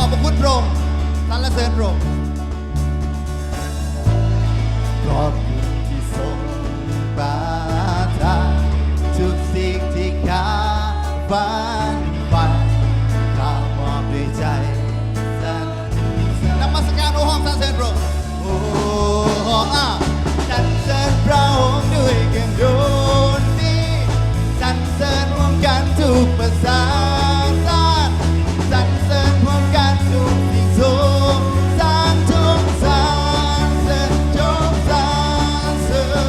ຂອບພະຄຸນພະອົງ, ສັນລະເສີນພະອົງ. ຂອບຄຸນທີ່ຊົງປະທານ ທຸກສິ່ງທີ່ຂ້າຝັນໃຝ່ ຂ້າມອບດ້ວຍໃຈສັນ ນະມັດສະການ ໂອ້ ຮ້ອງສັນເສີນພະອົງ. ໂອ້ ອາ ສັນເສີນພະອົງດ້ວຍເຄື່ອງດົນຕີ ສັນເສີນຮ່ວມກັນທຸກປະຊາຊາດ ສັນເສີນຮ່ວມກັນທຸກສິ່ງ ຊົງສັນ ຊົງສັນເສີນ ຊົງສັນເສີນ.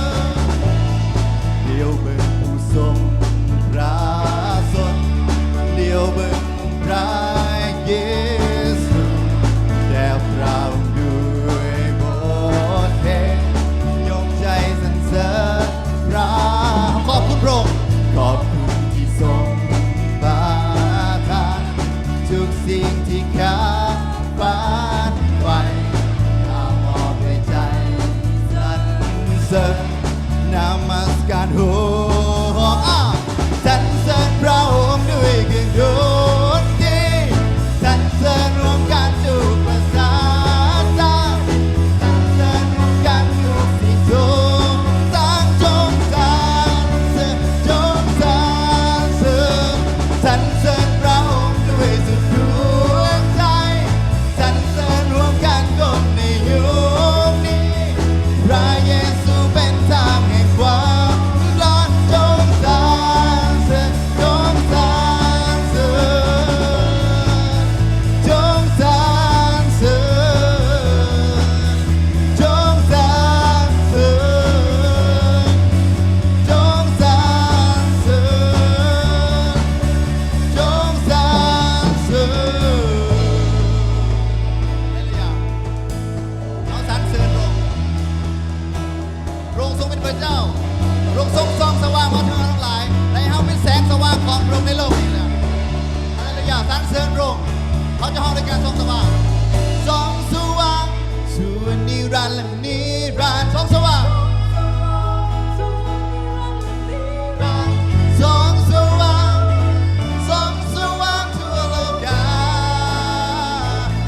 ຫຼຽວເບິ່ງຜູ້ຊົງພະຊົນ ຫຼຽວເບິ່ງ ພະເຢຊູ ແດ່ພະອົງດ້ວຍບົດເພງ ຍົກໃຈສັນເສີນພະ ຂອບຄຸນພະອົງ. ຂອບຄຸນທີ່ຊົງປະທານ ທຸກສິ່ງທີ່ຂ້າຝັນໃຝ່ ຂ້າມອບດ້ວຍໃຈສັນເສີນ ນະມັດສະການ ໂອ້ ອາ ສັນເສີນພະອົງດ້ວຍເຄື່ອງດົນຕີ ສັນເສີນຮ່ວມກັນທຸກປະຊາຊາດ ສັນເສີນຮ່ວມກັນທຸກສິ່ງ ຊົງສັນ ຊົງສັນເສີນ ຊົງສັນເສີນ ສັນເສີນພະອົງດ້ວຍສຸດດວງໃຈ. ສັນເສີນຮ່ວມກັນຄົນໃນຍຸກນີ້ ພະເຢຊູເປັນທາງແຫ່ງຄວາມລອດ ຈົ່ງສັນເສີນ ຈົ່ງສັນເສີນ ຈົ່ງສັນເສີນ ຈົ່ງສັນເສີນ ຈົ່ງສັນເສີນ ຈົ່ງສັນເສີນ ເຮົາສັນເສີນພະອົງ. ພະອົງຊົງເປັນພະເຈົ້າ ພະອົງຊົງສ່ອງສະຫວ່າງມາເຖິງເຮົາທັງຫຼາຍ ແລະ ເຮົາເປັນແສງສະຫວ່າງຂອງພະອົງໃນໂລກນີ້ແລ້ວ. ຮາເລລູຢາ ສັນເສີນພະອົງ. ເຮົາຈະຮ້ອງດ້ວຍກັນ ສ່ອງສະຫວ່າງ ສ່ອງສະຫວ່າງ ຊົ່ວນິລັນ ແລະ ນິລັນ ສ່ອງສະຫວ່າງ ສ່ອງສະຫວ່າງ ສ່ອງສະຫວ່າງທົ່ວໂລກາ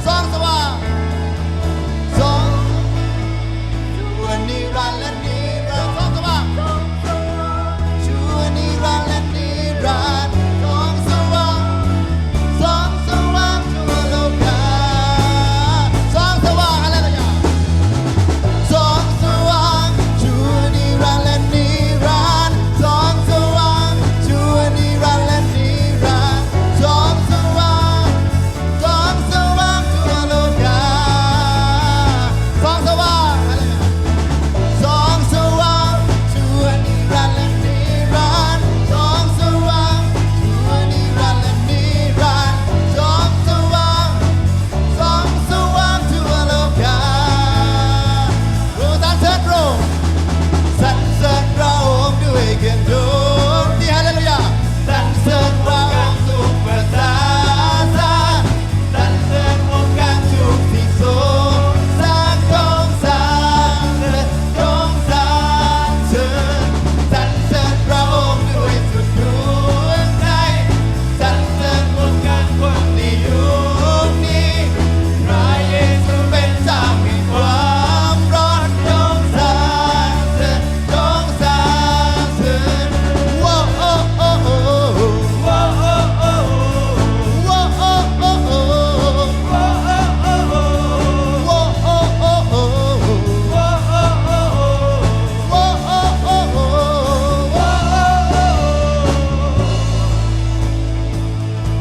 ສ່ອງສະຫວ່າງ ສ່ອງ ຊົ່ວນິລັນ ແລະ ນິລັນ ສ່ອງສະຫວ່າງ ຊົ່ວນິລັນ ແລະ ນິລັນ ສ່ອງສະຫວ່າງ ສ່ອງສະຫວ່າງທົ່ວໂລກາ ສ່ອງສະຫວ່າງ ຮາເລລູຢາ ສ່ອງສະຫວ່າງ ຊົ່ວນິລັນ ແລະ ນິລັນ ສ່ອງສະຫວ່າງ ຊົ່ວນິລັນ ແລະ ນິລັນ ສ່ອງສະຫວ່າງ ສ່ອງສະຫວ່າງທົ່ວໂລກາ ສ່ອງສະຫວ່າງ ສ່ອງສະຫວ່າງ ຊົ່ວນິລັນ ແລະ ນິລັນ ສ່ອງສະຫວ່າງ ຊົ່ວນິລັນ ແລະ ນິລັນ ສ່ອງສະຫວ່າງ ສ່ອງສະຫວ່າງທົ່ວໂລກາ ໂອ້ ສັນເສີນພະອົງ ສັນເສີນພະອົງດ້ວຍເຄື່ອງດົນຕີ ຮາເລລູຢາ ສັນເສີນພະອົງທຸກປະຊາຊາດ ສັນເສີນຮ່ວມກັນທຸກທີ່ຊົງສັນ ຈົ່ງສັນເສີນ ຈົ່ງສັນເສີນ ສັນເສີນພະອົງດ້ວຍສຸດດວງໃຈ ສັນເສີນຮ່ວມກັນຄົນໃນຍຸກນີ້ ພະເຢຊູເປັນເຈົ້າແຫ່ງຄວາມລອດ ຈົ່ງສັນເສີນ ຈົ່ງສັນເສີນ ໂອ້ ໂອ້ ໂອ້ ໂອ້ ໂອ້ ໂອ້ ໂອ້ ຮ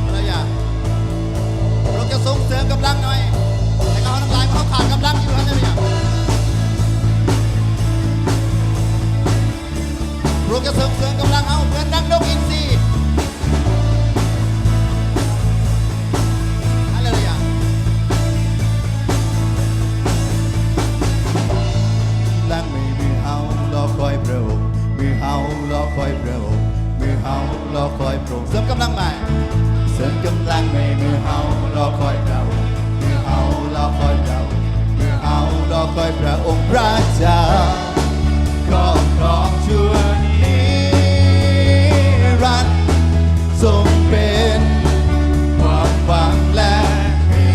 າເລລູຢາ ພະອົງຈະຊົງເສີມກຳລັງໃຫ້ ແຕ່ເຮົາທັງຫຼາຍ ເຮົາຂາດກຳລັງຢູ່ ຮາເລລູຢາ ພະອົງຈະສົ່ງເສີມກຳລັງເຮົາເໝືອນດັ່ງນົກອິນຊີ. ຮາເລລູຢາ. ຫຼັງໃໝ່ເມື່ອເຮົາລໍຄອຍພະອົງ, ເມື່ອເຮົາລໍຄອຍພະອົງ, ເມື່ອເຮົາລໍຄອຍພະອົງ. ເສີມກຳລັງໃໝ່. ເສີມກຳລັງໃໝ່ເມື່ອເຮົາລໍຄອຍພະອົງ, ເມື່ອເຮົາລໍຄອຍພະອົງ, ເມື່ອເຮົາລໍຄອຍພະອົງ. ພຣະເຈົ້າ ຄອບຄອງຊົ່ວນິລັນ, ຊົງເປັນຄວາມຫວັງ ແລະ ມີ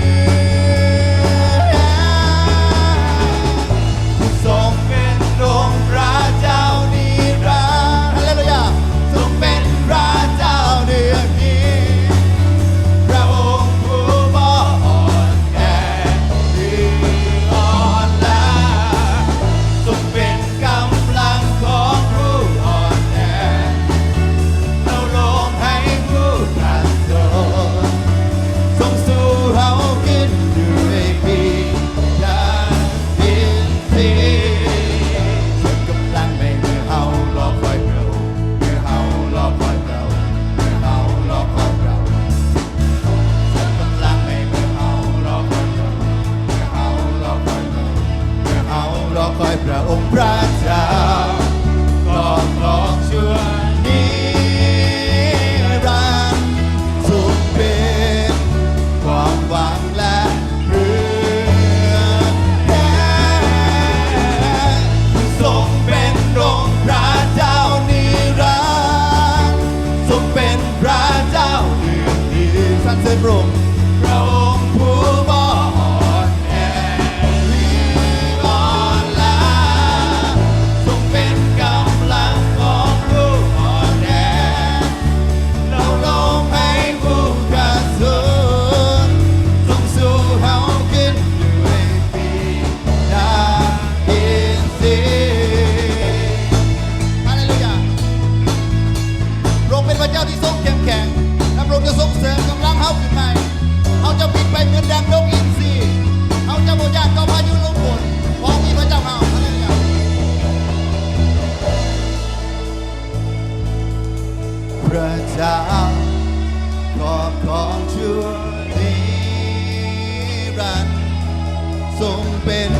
ຊົງເປັນ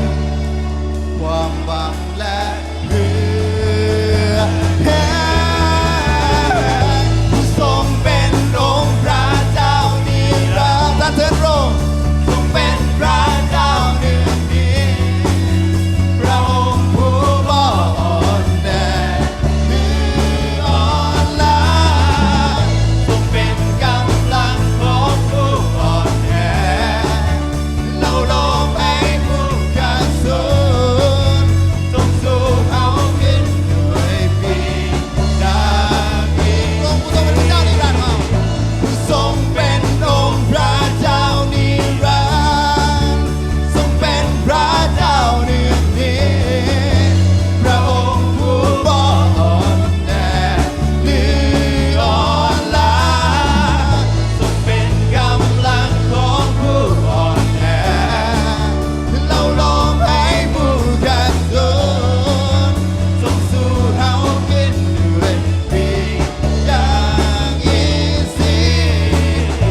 ຄວາມຫວັງ ແລະ ເຮື່ອແຮງ, ຊົງເປັນອົງພຣະເຈົ້ານິລັນດ ສັນເສີນພຣະອົງ, ຊົງເປັນພຣະເຈົ້າເໜືອດິນ, ພຣະອົງຜູ້ບໍ່ອ່ອນແອ ຫຼື ອ່ອນລ້າ, ຊົງເປັນກຳລັງຂອງຜູ້ອ່ອນແອ, ເລົ່າໂລມໃຫ້ຜູ້ຂາດສູນ, ຊົງຊູເຮົາຂຶ້ນດ້ວຍປີກຢ່າງຍິ່ງ. ພຣະອົງ ຊົງເປັນພຣະເຈົ້ານິລັນດ ຊົງເປັນອົງພຣະເຈົ້ານິລັນດ, ຊົງເປັນພຣະເຈົ້າເໜືອດິນ, ພຣະອົງຜູ້ບໍ່ອ່ອນແອ ຫຼື ອ່ອນລ້າ, ຊົງເປັນກຳລັງຂອງຜູ້ອ່ອນແອ, ເລົ່າໂລມໃຫ້ຜູ້ຂາດສູນ, ຊົງຊູເຮົາຂຶ້ນດ້ວຍປີກຢ່າງຍິ່ງຊີງ.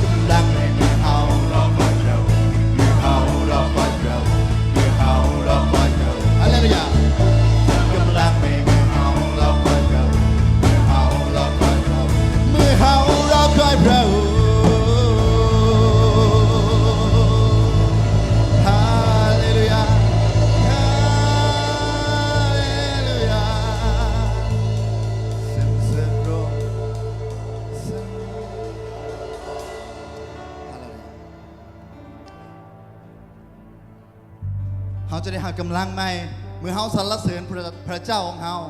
ກຳລັງໃຫ້ເມື່ອເຮົາລໍຄອຍພຣະອົງ, ເມື່ອເຮົາລໍຄອຍພຣະອົງ, ເມື່ອເຮົາລໍຄອຍພຣະອົງ. ຮາເລລູຢາ. ກຳລັງໃຫ້ເມື່ອເຮົາລໍຄອຍພຣະອົງ, ເມື່ອເຮົາລໍຄອຍພຣະອົງ, ເມື່ອເຮົາລໍຄອຍພຣະອົງ. ຮາເລລູຢາ. ຮາເລລູຢາ. ສັນເສີນພຣະອົງ. ເຮົາຈະໄດ້ຮັບກຳລັງໃໝ່ ເມື່ອເຮົາສັນລະເສີນພຣະ ພຣະເຈົ້າຂອງເຮົາ,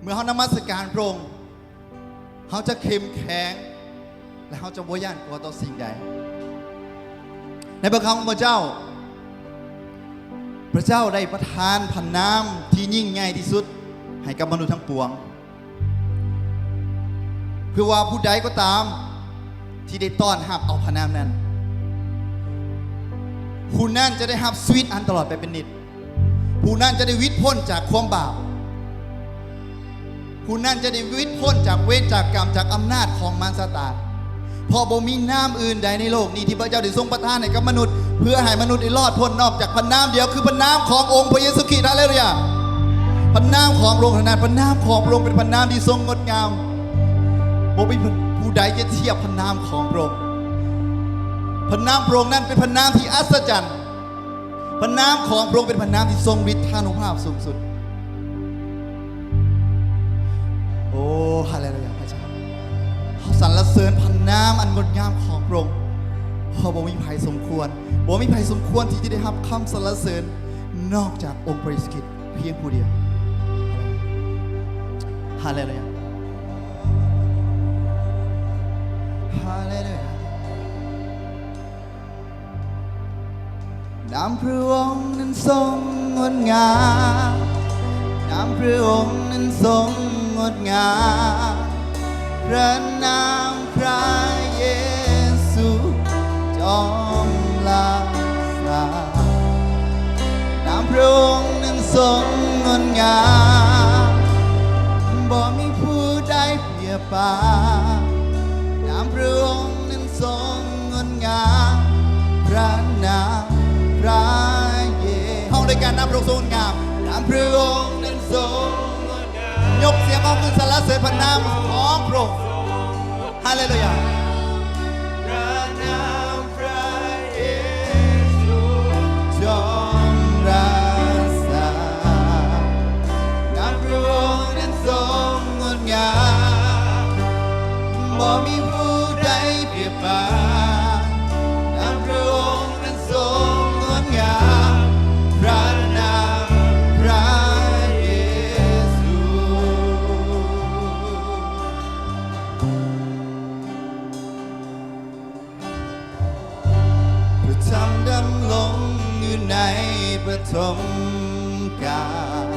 ເມື່ອເຮົານະມັດສະການພຣະອົງ, ເຮົາຈະເຂັ້ມແຂງ ແລະ ເຮົາຈະບໍ່ຢ້ານກົວຕໍ່ສິ່ງໃດ. ໃນພຣະຄຳຂອງພຣະເຈົ້າ, ພຣະເຈົ້າໄດ້ປະທານພຣະນາມທີ່ຍິ່ງໃຫຍ່ທີ່ສຸດໃຫ້ກັບມະນຸດທັງປວງ. ເພື່ອວ່າຜູ້ໃດກໍຕາມທີ່ໄດ້ຕ້ອນຮັບເອົາພຣະນາມນັ້ນ, ຜູ້ນັ້ນຈະໄດ້ຮັບຊີວິດອັນຕະຫຼອດໄປເປັນນິດ. ຜູ້ນັ້ນຈະໄດ້ຫວິດພົ້ນຈາກຄວາມບາບ. ຜູ້ນັ້ນຈະໄດ້ຫວິດພົ້ນຈາກເວນຈາກກຳ, ຈາກອຳນາດຂອງມານຊາຕານ. ເພາະບໍ່ມີນາມອື່ນໃດໃນໂລກນີ້ທີ່ພຣະເຈົ້າໄດ້ຊົງປະທານໃຫ້ກັບມະນຸດ, ເພື່ອໃຫ້ມະນຸດໄດ້ລອດພົ້ນນອກຈາກພຣະນາມດຽວ, ຄືພຣະນາມຂອງອົງພຣະເຢຊູຄຣິດ. ຮາເລລູຢາ. ພຣະນາມຂອງພຣະອົງເທົ່ານັ້ນ, ພຣະນາມຂອງພຣະອົງເປັນພຣະນາມທີ່ຊົງງົດງາມ. ບໍ່ມີຜູ້ໃດຈະທຽບພຣະນາມຂອງພຣະອົງ. ພຣະນາມພຣະອົງນັ້ນເປັນພຣະນາມທີ່ອັດສະຈັນ. ພຣະນາມຂອງພຣະອົງເປັນພຣະນາມທີ່ຊົງລິດທານຸພາບສູງສຸດ. ໂອ້ ຮາເລລູຢາ ພຣະເຈົ້າ. ເຮົາສັນລະເສີນພຣະນາມອັນງົດງາມຂອງພຣະອົງ, ເພາະບໍ່ມີໃຜສົມຄວນ, ບໍ່ມີໃຜສົມຄວນທີ່ຈະໄດ້ຮັບຄຳສັນລະເສີນນອກຈາກອົງພຣະເຢຊູຄຣິດພຽງຜູ້ດຽວ. ຮາເລລູຢາ. ຮາເລລູຢາ. ນາມພຣະອົງນັ້ນຊົງງົດງາມ, ນາມພຣະອົງນັ້ນຊົງງົດງາມ, ພຣະນາມພຣະເຢຊູຈອມລັກສາ. ນາມພຣະອົງນັ້ນຊົງງົດງາມ, ບໍ່ມີຜູ້ໃດ ພຽບປານ. ນາມພຣະອົງນັ້ນຊົງງົດງາມ, ພຣະນາມພຣະເຢ ເຮົາດ້ວຍກັນ, ນາມພຣະອົງຊົງງົດງາມ, ນາມພຣະອົງນັ້ນຊົງງົດງາມ. ຍົກສຽງຮ້ອງຂຶ້ນສັນລະເສີນພຣະນາມຂອງພຣະອົງ. ຮາເລລູຢາ. ພຣະນາມ ພຣະເຢຊູຈອມລັກສາ, ນາມພຣະອົງນັ້ນຊົງງົດງາມ, ບໍ່ມີຜູ້ໃດປຽບປານ. ນາມພຣະອົງນັ້ນຊົງງົດງາມ, ພຣະນາມພຣະເຢຊູ. ພຣະທຳດຳລົງຢູ່ໃນປະຖົມການ,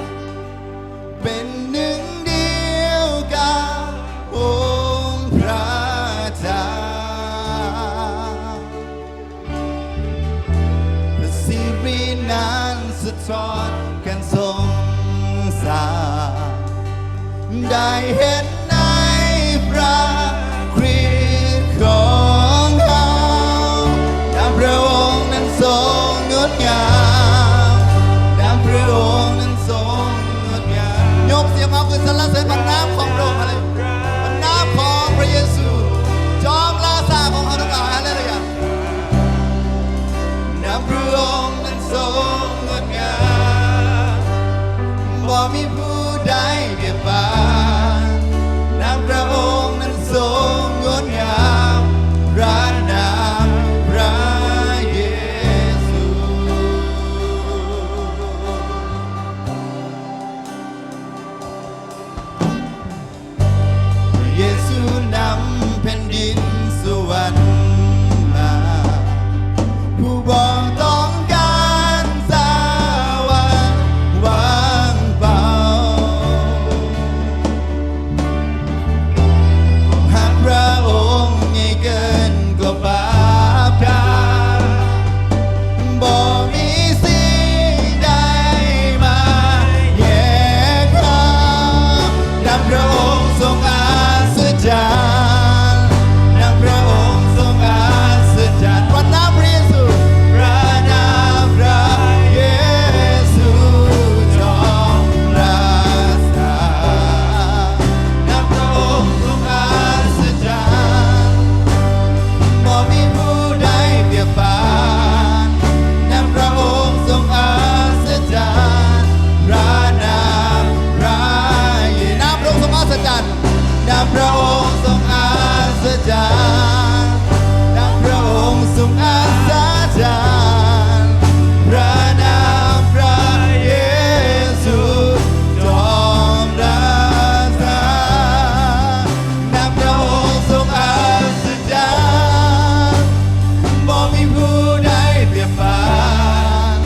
ເປັນໜຶ່ງດຽວກັບອົງພຣະເຈົ້າ. ພຣະຊີວິດນັ້ນສະທ້ອນການຊົງສາງ, ໄດ້ເຫັນໃນພຣະຄຣິດຂອງເຮົາ. ນາມພຣະອົງນັ້ນຊົງງົດ ງາມ ນາມພຣະອົງນັ້ນຊົງງົດງາມ. ຍົກສຽງເຮົາຂຶ້ນສັນລະເສີນພຣະນາມຂອງພຣະອົງ. ຮາເລລູຢາ ພຣະນາມຂອງພຣະເຢຊູ ຈອມລາຊາຂອງເຮົາທັງຫຼາຍ. ຮາເລລູຢາ ນາມພຣະອົງນັ້ນຊົງງົດງາມ ບໍ່ມີຜູ້ໃດປຽບປານ ນາມພຣະອົງນັ້ນຊົງງົດງາມ ພຣະນາມພຣະເຢຊູ. ພຣະເຢຊູນຳແຜ່ນດິນສະຫວັນມາ ຜູ້ບໍ່ຕ້ອງການສະຫວັນວ່າງເປົ່າ. ຮັກພຣະອົງໃຫຍ່ເກີນກວ່າບາບການ ບໍ່ມີສິ່ງໃດມາແຍກເຮົາ. ນາມພຣະອົງຊົງອັດສະຈັນ ນາມພຣະອົງຊົງອັດສະຈັນ ພຣະນາມພຣະເຢຊູ ພຣະນາມພຣະເຢຊູຈອມລາຊາ. ນາມພຣະອົງຊົງອັດສະຈັນ ບໍ່ມີຜູ້ໃດປຽບປານ ນາມພຣະອົງຊົງອັດສະຈັນ ພຣະນາມພຣະເຢ ນາມພຣະອົງຊົງອັດສະຈັນ ນາມພຣະອົງຊົງອັດສະຈັນ ນາມພຣະອົງຊົງອັດສະຈັນ ພຣະນາມພຣະເຢຊູຈອມລາຊາ. ນາມພຣະອົງຊົງອັດສະຈັນ ບໍ່ມີຜູ້ໃດປຽບປານ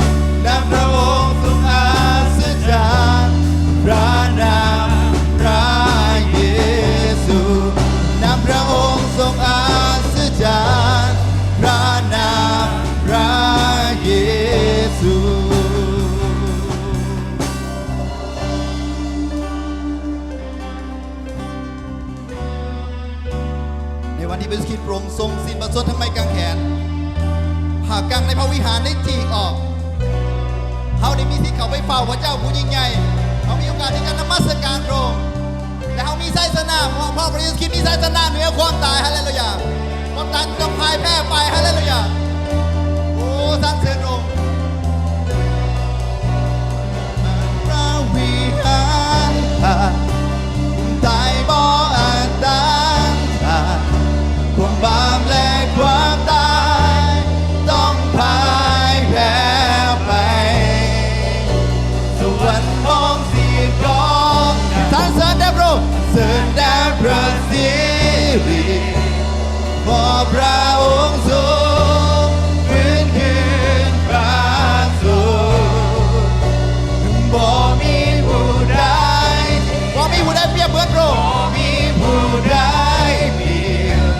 ນາມພຣະອົງຊົງອັດສະຈັນ ພຣະນາມພຣະເຢຊູ ນາມພຣະອົງຊົງອັດສະຈັນ ພຣະນາມພຣະເຢຊູ. ໃນວັນທີ່ພຣະເຢຊູຄຣິດພຣະອົງຊົງສິ້ນພະຊົນທຳໄມກາງແຂນ, ຜ້າກັ້ງໃນພະວິຫານໄດ້ຈີກອອກ. ເຮົາໄດ້ມີສິດເຂົ້າໄປເຝົ້າພະເຈົ້າຜູ້ຍິ່ງໃຫຍ່. ເຮົາມີໂອກາດທີ່ຈະນະມັດສະການພຣະອົງ ແລະ ເຮົາມີໄຊຊະນະ, ເພາະພຣະເຢຊູຄຣິດມີໄຊຊະນະເໜືອຄວາມຕາຍ. ຮາເລະລູຢາ! ຄວາມຕາຍຕ້ອງພ່າຍແພ້ໄປ. ຮາເລລູຢາ! ໂອ້ ສັນເສີນພຣະອົງ. ພະວິຫານ ຕາຍບໍ່ອັນຕະລາຍ, ຄວາມບາບແລະຄວາມຕາຍຕ້ອງພ່າຍແພ້ໄປ. ສະຫວັນຮ້ອງສຽງກອງ ສັນເສີນແດ່ພຣະອົງ, ສັນເສີນແດ່ພຣະສິລິ, ເພາະພຣະອົງຊົງຟື້ນຄືນພຣະສົງ. ບໍ່ມີຜູ້ໃດ, ບໍ່ມີຜູ້ໃດປຽບເໝືອນພຣະອົງ, ບໍ່ມີຜູ້ໃດປຽບ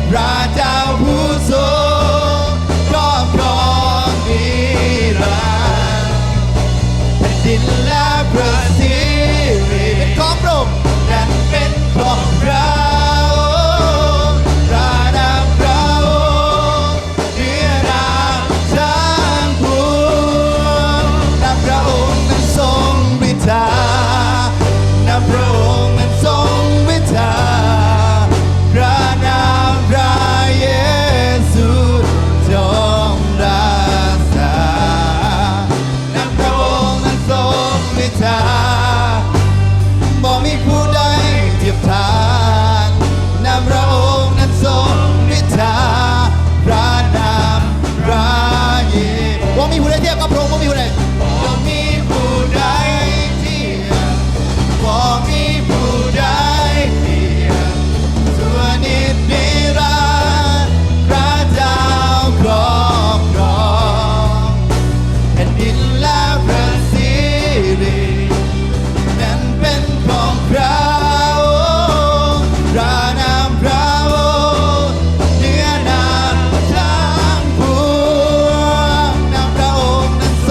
ພຣະເຈົ້າຜູ້ຊົງຄອບຄອງນິລັນດ໌. ແຜ່ນດິນແລະພຣະສິລິເປັນຂອງພຣະອົງ, ແຜ່ນດິນເປັນຂອງພຣະອົງ, ພຣະນາມພຣະອົງ ເໜືອນາມທັງປວງ. ນາມພຣະອົງນັ້ນຊົງພິທາ, ນາມພຣະອົງນັ້ນຊົງພິທາ, ພຣະນາມພຣະເຢຊູຈົ່ງຮັກສາ. ນາມພຣະອົງນັ້ນຊົງພິທາ, ບໍ່ມີຜູ້ໃດທຽບທານ. ນາມພຣະອົງນັ້ນຊົງພິທາ, ພຣະນາມພຣະເຢ, ບໍ່ມີຜູ້ໃດທຽບກັບພຣະອົງ, ບໍ່ມີຜູ້ໃດ, ບໍ່ມີຜູ້ໃດທຽບ, ບໍ່ມີຜູ້ໃດທຽບ. ຊົ່ວນິດນິລັນດ໌ ພຣະເຈົ້າຄອບຄອງ ແຜ່ນດິນແລະພຣະສິລິ ແມ່ນເປັນຂອງພຣະອົງ, ພຣະນາມພຣະອົງເໜືອນາມທັງປວງ. ນາມພຣະອົງນັ້ນຊົ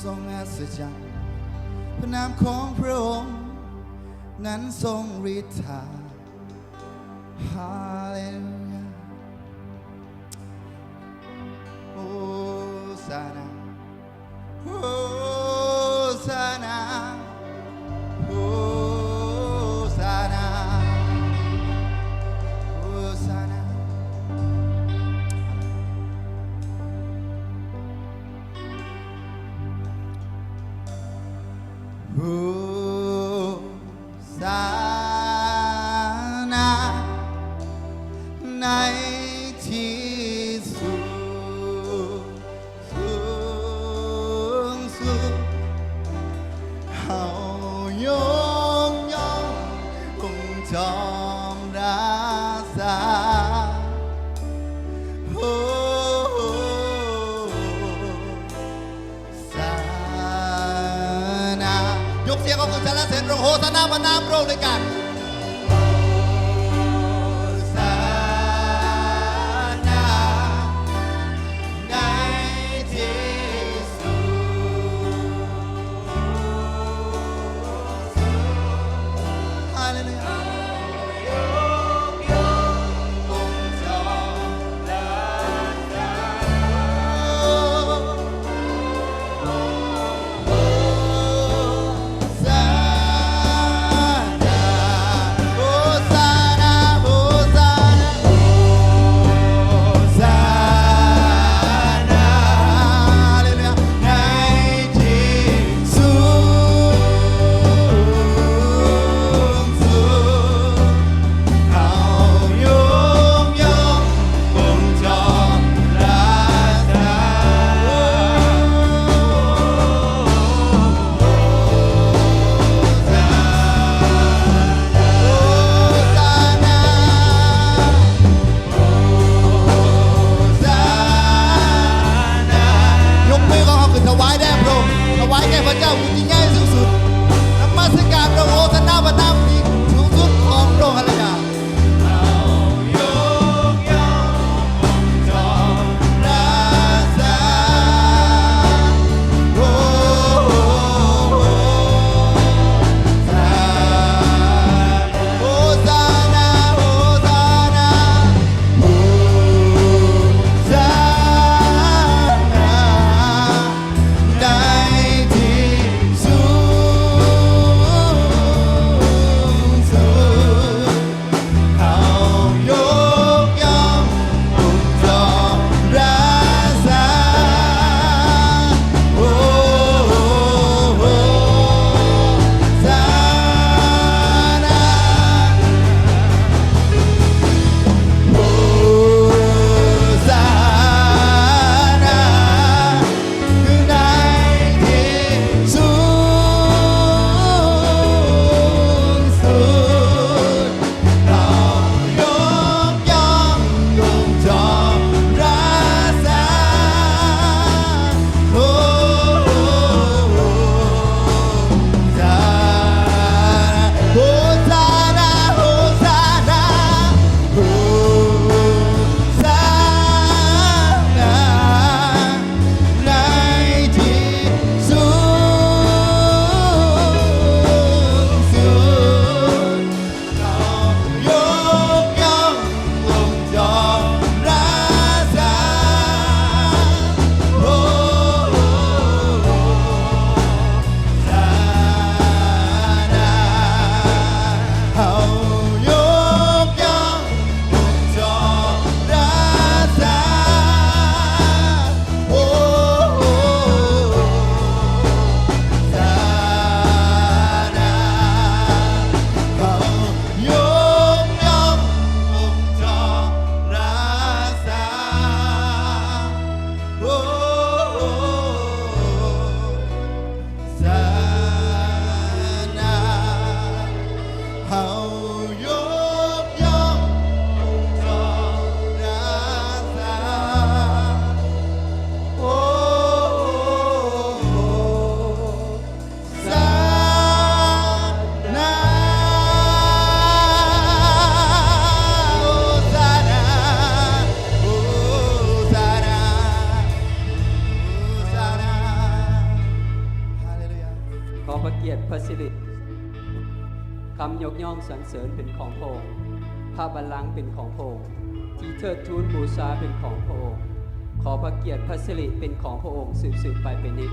ทรงอัศจรรย์ พระนามของพระองค์นั้นทรงฤทธา ฮาเลลูยา โฮซานา โฮซานา โฮซานา โฮซานา โฮซานา ในที่สูง สูງสุด เฮายกย่ององค์จอมราชา โฮซานา ยกเสียงของคุณสรรเสริญพระองค์ โฮซานาพระนามพระองค์ด้วยกัน โฮซานา ในที่สูงสุด ฮาเลลูยา ยกย่ององค์จอมราชา โฮซานา โฮซานา โฮซานา โฮซานา ฮาเลลูยา ในที่สูงสุด เฮายกย่ององค์จอมราชา โฮซานา โฮซานา ยกมือของเฮาขึ้นถวายแด่พระองค์ ถวายแก่พระเจ้าผู้ยิ่งใหญ่สูงสุด นมัสการพระองค์ โฮซานาพระนามที่สูงสุดของพระองค์ ฮาเลลูยา โฮซานา โฮซานา โฮซานา ในที่สู ພະກຽດພະສິລິ ຄຳຍົກຍ້ອງສັນເສີນເປັນຂອງພະອົງ, ພະບັນລັງເປັນຂອງພະອົງ, ທີ່ເທີດທູນບູຊາເປັນຂອງພະອົງ. ຂໍພະກຽດພະສິລິເປັນຂອງພະອົງສືບໆໄປເປັນນິດ.